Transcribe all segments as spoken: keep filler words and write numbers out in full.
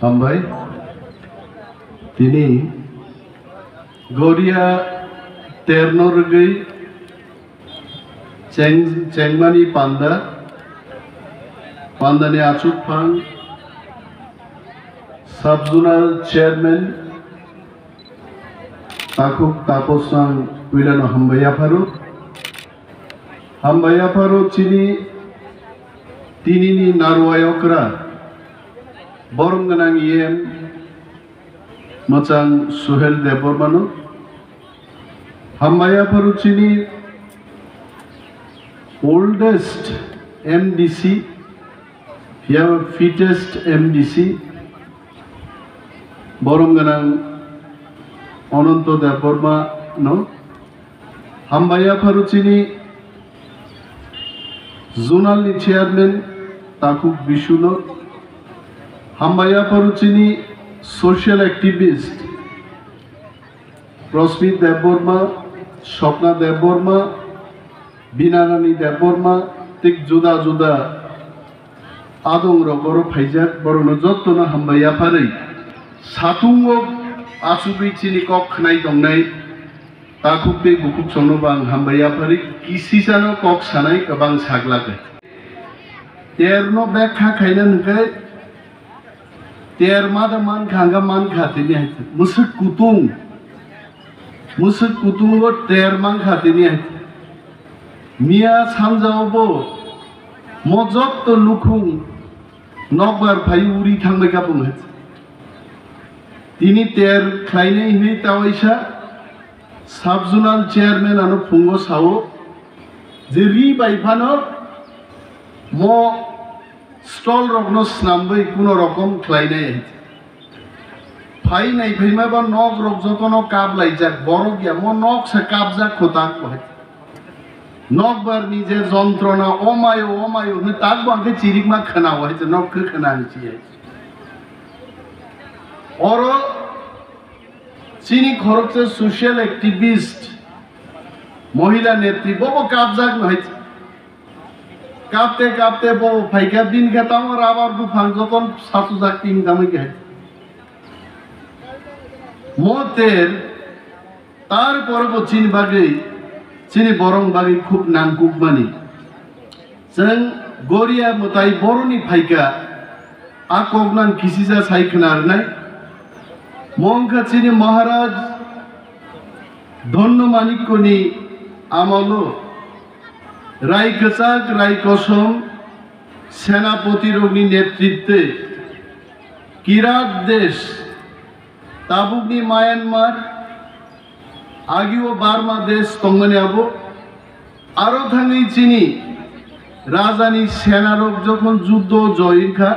Hambai. Tini Goria terno rwgwi cheng-, chengmani panda, pandani achukphang, Sub Zonal Chairman Takhuk Taposrang puilano hambai yapharo. Hambai yapharo chini tinini narwai okra, borom gwnang E M mwchang Suhel Debbarmano. Hambai yapharo chini oldest M D C, phiya fittest M D C, borom gwnang Ananto Debbarmano. Hambai yapharo chini zonal ni chairman Takhuk Bisuno. Hambai yapharo chini social activist Prosmit Debbarma, Swapna Debbarma, Binarani Debbarma, tei juda juda adong rok oro phaijak, borokno jottono hambai yapharwi satungo achugwi chini kok khnai tongnai takhuk tei bukhuk songno bo ang hambai yapharwi kisisano kok sanai kwbang saglak. Terno bekha khaina hwnkhe ter ma da mankha, hwnka mankha tini hai. Mwswk kutung, mwswk kutungo ter mankha tini hai. Miya sanjao bo mo jotto nukhung nokbar phai uri thangbai ka bung hai. Tini ter khlainai hinwi tawaisa sub zonal chairman ano phungo sao je ri bai phano mo stall rokno snamwi kuno rokom khlainai hai. Phai nai phaima ba nok rok jotono kap laijak, borok ya mo nok se kapjak kho tak bo hai. Nokbar ni je jontrona omayo omayo hwnwi tak bo ang khe chirikma khwnao hai, nok khe khwnani chi hai. Oro chini khoroksa social activist, mohila netri bobo kapjak no hai. Kapte kapte bo phaikha, bini khe tamo rabar buphang joton sachujak tin tamo khe. Mo ter, tarpore bo chini bagwi, chini borong bagwi khub nangkukmani. Chwng Goria mwtai boroni phaikha, a koknang kisisa sai khna rwnai. Mo wngkha chini Maharaj Dhonno Manikkoni amolo Rai kwchak, rai kosom, senapoti rokni netritwe Kirat desh, tabukni Myanmar, agio Burma desh tongmani abo, aro thangwi chini rajani senarok jokhon juddo joy wngkha,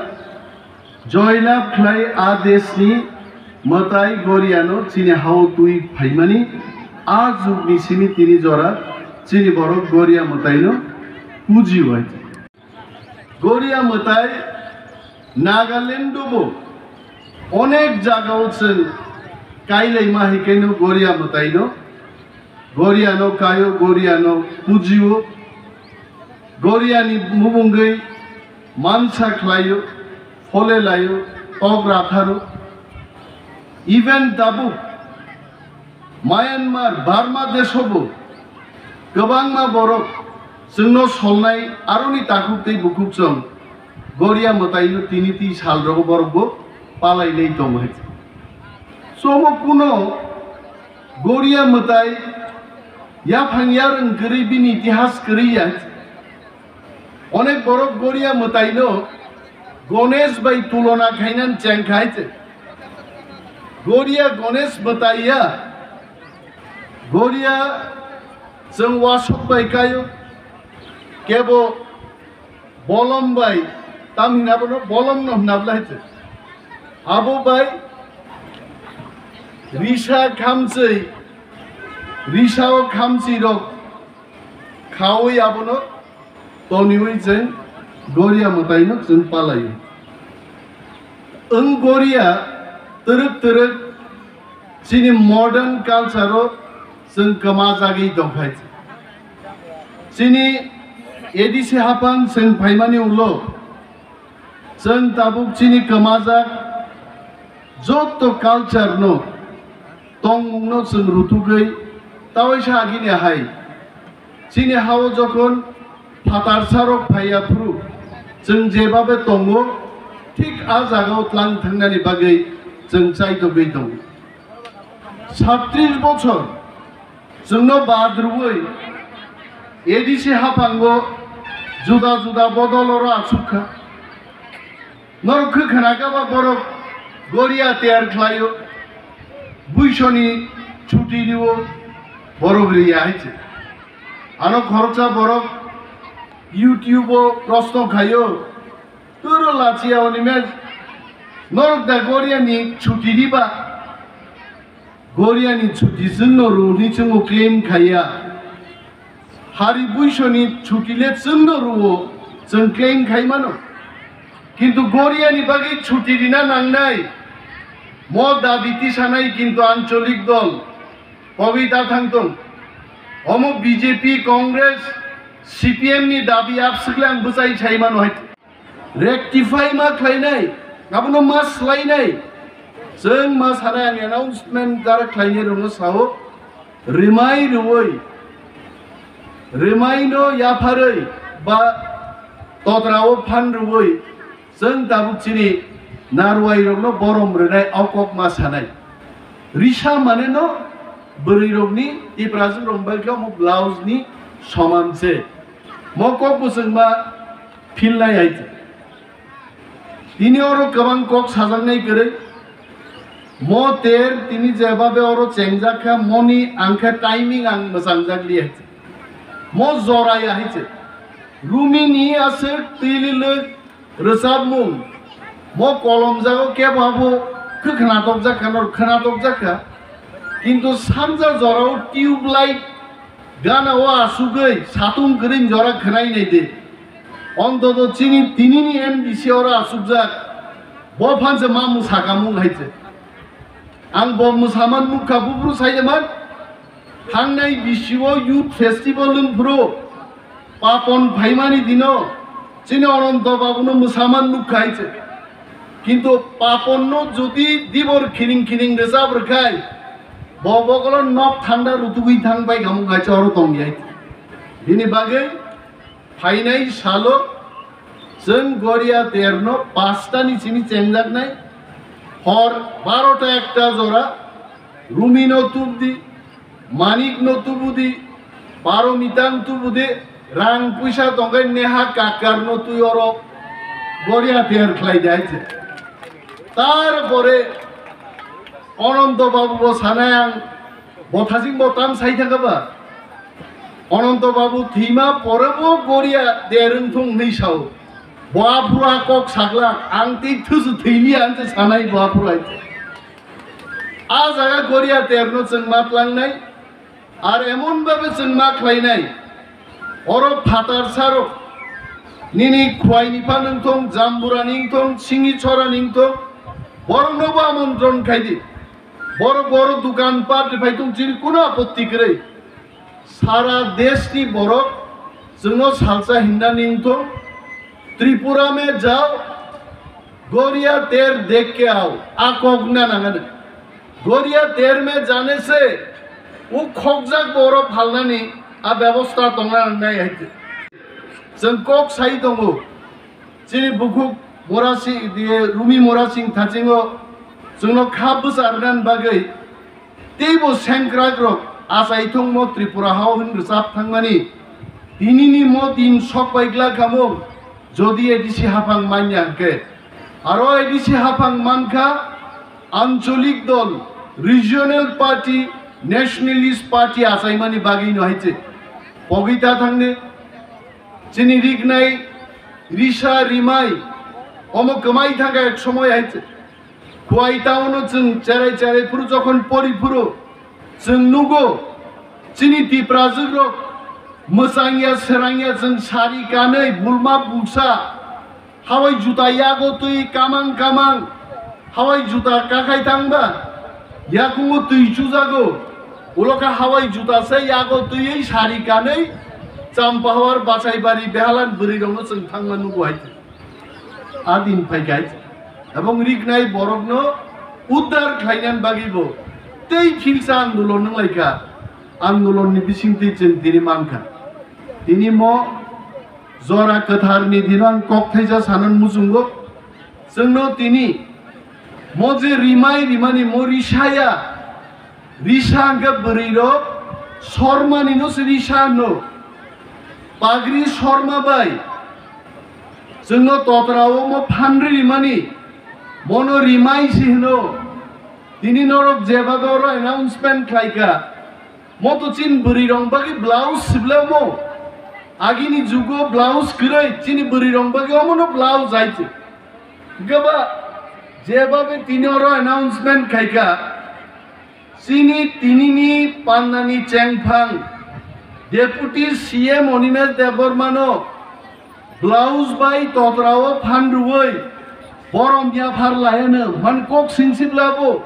joylab khlai a deshni mwtai Goriano chini hao twi phaimani, a jugni simi tini jora chini borok Goria mwtaino pujio hai. Goria mwtai Nagaland-o bo onek jagao chwng kailaima hai khe no Goria mwtaino. Goriano kaio, Goriano pujio, Goriani mubungwi mansa khlaio, phole laio, tok ratharo. Even tabuk Myanmar, Burma desh-o bo kwbangma borok chwngno solnai, aroni takhuk tei bukhuk chwng Goria mwtaino tini twi sal rogo borok bo palai lai tongo hai. Chomo kuno Goria mwtai yaphang yarwng kwrwi bini itihas kwrwi ya. Onek borok Goria mwtaino Ganesh bai tulona khainani cheng khai se. Goria Ganesh mwtai ya. Goria chwng wasuk bai kaio. Kebo bolom bai, tam hina bono bolom no hna bwlai se. Abo bai risa khamchwi, risa o khamchwi rok khaui abono toniui chwng Goria mwtaino chwng palaio. Wng Goria twrwk twrwk chini modern culture o chwng kwmajagwi tongkhai. Chini A D C haphang chwng phaimani ulo chwng tabuk chini kwmajak Joto culture no, tongmung no chwng rutugwi, tawaisa agini hai chini hao jokhon phatarsa rok phaiya phuru, chwng jebabe tongo, thik a jagao tlang thangnani bagwi chwng chaitogwi tongo. Satris bochor chwngno bad rwui A D C haphango juda juda bodol oro achuk kha. Norok khe khna kha ba borok goria tiyar khlaio, buisoni chuti rio, borok riya hai se. Ano khoroksa borok YouTube o proshno khaio, turo lachiya oni me norok da goria ni chuti riba? Goria ni chuti chwngno rw hwnwi chwngno claim khaiya. Hari buisoni chuti le chwngno rwo, chwng claim khai mano. Kintu goria ni bagwi chuti rina nangnai. Mo dabi tisanai kintu ancholik dol pogwi ta thang tong. Omo B J P, Congress, C P M ni dabi abswkle ang bwchai sai mano hai. Rectify ma khlainai, abono ma swlainai. Chwng ma sanai, ang announcement jara khlainai rokno sao, rimai rwui, rimai no yapharwi ba totra o phan rwui, chwng tabuk chini narwai rokno borom rwnai, o kok ma sanai. Risa mane no bwrwi rokni, Tiprajwk rok bai khe omo blouse ni soman se. Mo kok bwswng ma philnai hai se. Tini oro kwbang kok sajaknai kwrwi. Mo ter tini jebabe oro chengjak kha, moni ang khe timing ang mwchangjak li hai se. Mo jora ya hai se. Rumi ni aswk twi lwlwk rwchapmung. Mo kolom jago kebo abo khe khnatok jak kha, nor khnatok jak kha. Kintu sanja jorao tube light gana o asugwi satung kwrwi jora khwnai nai de. Ontoto chini tinini M D C oro asukjak. Bo phanse ma mwsakamung hai se. Ang bo mwsaman nukha, buphuru saijaman. Thangnai bisio youth festival wngphuru Papon phaimani dino chini Ononto Babuno mwsaman nukha hai se. Kintu Paponno jodi dibor khining khining rwchap rwkhai, bo bokolo nok thanda rutugwi thang pai khamung hai se oro tong hai. Bini bagwi phainai salo chwng goria terno pasta ni simi chengjaknai, hor barota ekta jora Rumino tubdi, Manikno tubudi, Paromitang tubudi, rang puisa tongkhe Neha Kakkarno twi oro goria ter khlai di hai se. Tarpore Ononto Babu bo sanai ang, bothasing bo tam sai thangkha ba? Ononto Babu thwima pore bo goria der wngthung hwnwi sao. Bo aphuru a kok saglak, ang tei thusu thwiliya hwnse sanai bo aphuru hai se. A jaga goria terno chwng ma tlangnai, ar emon babe chwng ma khlainai. Oro phatar sarok, nini khwai ni phan wngthong, jambura ni wngthong, singi chora ni wngthong, borok no bo amontron khai di. Borok, borok dukan pat phai tong chini kuno apotti kwrwi. Sara desh ni borok chwngno salsa hinna ni wngthong, Tripura mein jao, goria ter dekh ke aao, a kok na nangani. Goria ter mein jane se, u khokjak borok phalnani a bebosta tongna nangnai hai se. Chwng kok sai tongo, chini bukhuk Mora Sing, diye Rumi Mora Sing thachingo chwngno kha bwsa rwnan bagwi teibo sengkrakrok achai thungmo Tripura hao hwn rwchap thangmani tinini mo din sok bai glak khamung. Jodi A D C haphang manya hwnkhe, aro A D C haphang mankha ancholik dol, regional party, nationalist party achaimani bagwino hai se. Pogwi ta thangni chini riknai risa rimai omo kwmai thangkha ek somoi hai se. Khwai taono chwng cherai cherai phuru jokhon pori phuru chwng nugo chini Tiprajwk rok mwchangya srangya chwng sari kanwi bulma bulsa hawai juta yago twi kamang kamang hawai juta kakhai thangba yakungo twi chujago ulo kha hawai juta se yago twiwi sari kanwi Champahawar Bachaibari Behalan bwrwi rokno chwng thangma nugo hai. A din phai khe, ebong riknai borokno uddar khlainani bagwibo tei philsa andolon wnglaikha. Andolonni bisingtwi chwng tini mankha. Tini mo jora kwtharni dino ang kok thaisa sanani muchungo. Chwngno tini mo je rimai rimani mo risaya, risa hwnkhe bwrwirok sormanino se risa hwno. Pagri sorma bai chwngno totrao mo phanri rimani, mono rimai se hwno. Tini norok jeba doro announcement khlaikha. Mo to chini bwrwi rong bagwi blouse siblamo. Agini jugo blouse kwrwi chini bwrwi rong bagwi omono blouse aite. Gaba jeba be tini oro announcement khaika. Chini tinini pannani chengphang Deputy C M Animesh Debbarmano blouse bai totrao phan rwui borom yaphar laiyano man kok singsiblabo.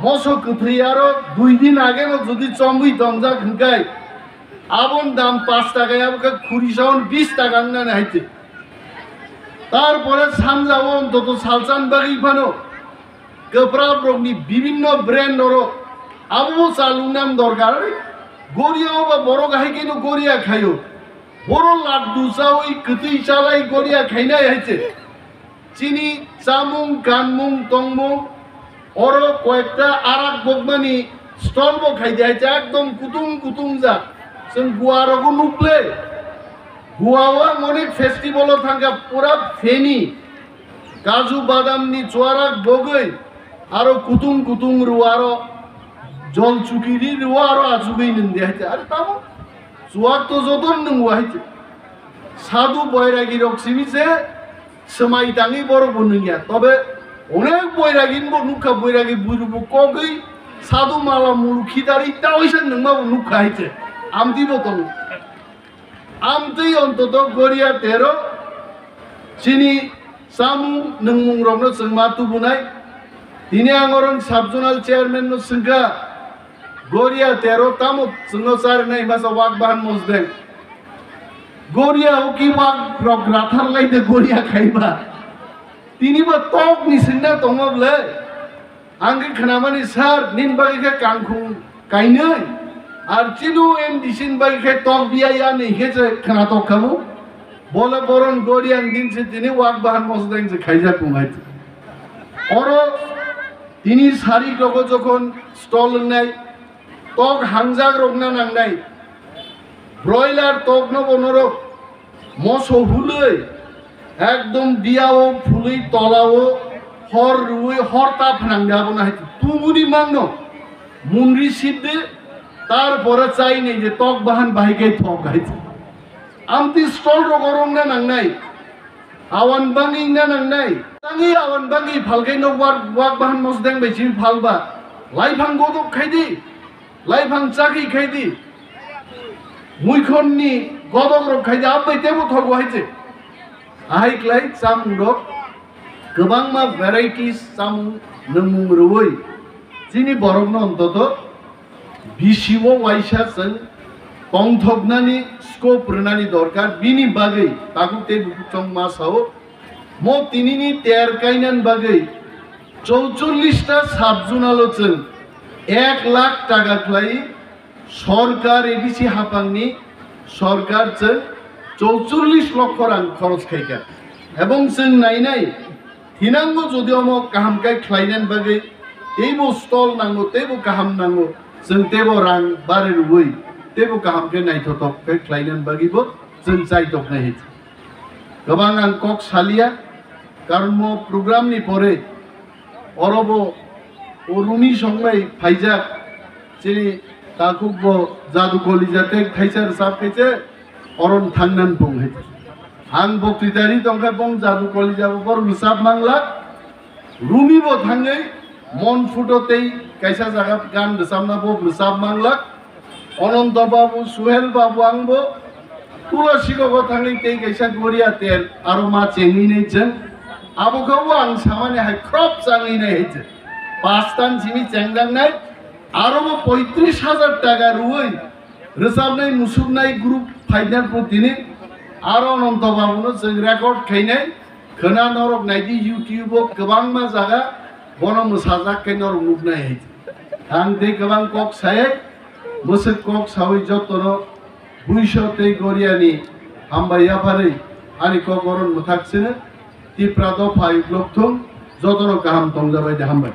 Moso kwthwi aro dui din age no jodi chongwi tongjak hwnkhe abon dam pash taka abo khe khuri saon bish taka wngnani haite. Tarpore sanjao ontoto salsan bagwi phano kwprap rokni bibinno brand oro abo bo chalungnani dorkar. Goria oba borok hai khe no goria khaio. Boro laddu chawi kwtwi chalai goria khainai haite. Chini chamung kanmung tongmung oro koyekta arak bokmani stall bo khaidi haite ekdom kutung kutung jak. Chwng Goa rogo nukle. Goa o ang onek festival o thangkha pura feni. Kaju badam ni chuarak bogwi aro kutung kutung rw aro jol chukiri rw aro achugwi nwng de haite. Are tamo chuak to joto nwng o haite. Sadhu boiragi rok simi se swmai tangwi borok bo nwngya. Tobe onek boiragi bo nukha, boiragi buirubo kogwi sadhu mala mulu khidari taoisa nwngma bo nukha haite. Amtwi bo tongo. Amtwi ontoto goria tero chini samung nwngmung rokno chwng ma tubunai. Tini ang oro sub zonal chairman no swngkha. Goria tero tamo chwngno charinai masa wak bahan mosdeng. Goria o ki wak rok rathar lai de goria khaiba. Tini bo tok ni singna tongma ble. Ang khe khnamani sir nin bagwi khe kangkhung kainwi. Ar chinu M D C ni bagwi khe tok biya ya ni khe je khna tok khamu. Bola boron goria ni din se tini wak bahan mosdeng je khaijak kungai. Oro tini sari rogo jokhon stall wngnai. Tok hangjak rokna nangnai. Broiler tok no bo norok moso hulwi ekdom biyao phulwi tolao hor rwui hor ta phnangdi abono hai tubuni mangno munri sibdi tarpore chaini je tok bahan bahai kai thok hai. Amtwi stall rok orongna nangnai. Awan bangwi wngna nangnai. Tangwi awan bangwi phalkhe no wak, wak bahan mosdeng bai simi phalba. Laiphang godok khaidi. Laiphang chakhi khaidi. Muikhon ni godok rok khaidi. Abai tebo thogo haije. Ahai klai chamung rok. Kwbangma varieties chamung nwngmung rwui. Chini borok no ontoto bisi o waisa chwng tongthoknani scope rwnani dorkar, bini bagwi takhuk tei bukhuk chongma sao mo tinini ter kainani bagwi chouchollish ta sub zonal o chwng ek lakh taka khlai sorkar A D C haphangni sorkar chwng chouchollish lokho rang khoros khaikha ebong chwng nainai Thinango jodi omo kaham khe khlainani bagwi teibo stall nango, teibo kaham nango, chwng teibo rang bari rwui teibo kaham khe naithothok khe khlainani bagwibo chwng chaitoknai hai. Kwbang ang kok saliya, karon mo program ni pore orobo o Rumi songbai phaijak, chini takhuk bo Jadu Kolija tei thaisa rwchap khe se oron thangnan bung hai. Ang boktwita ri tongkha bong Jadu Kolija bo bor rwchap mangla. Rumi bo thangwi Mon Photo tei kaisa jaga gan rwchapna bo rwchap mangla. Ononto Babu, Suhel Babu ang bo Tulasi Gogo thangwi tei kaisa Goria tel aro ma chengwi nai cheng. Abo khe bo ang samani hai khrop changwi nai hai cheng. Pastan simi chengjaknai aro bo poitris hajar taka rwui Rwchapnai musuknai group phainai pho tini aro Ananto Babuno chwng record khainai khwna norok naidi YouTube o kwbangma jaga Bono mwsajak khe norok nuknai hai. Ang tei kwbang kok saye, mwswk kok sawi jotono buiso tei goriani hambai yapharwi ani kok oron mwthak sino. Tipra dopha yuklok thung, jotono kaham tongjabai de, hambai.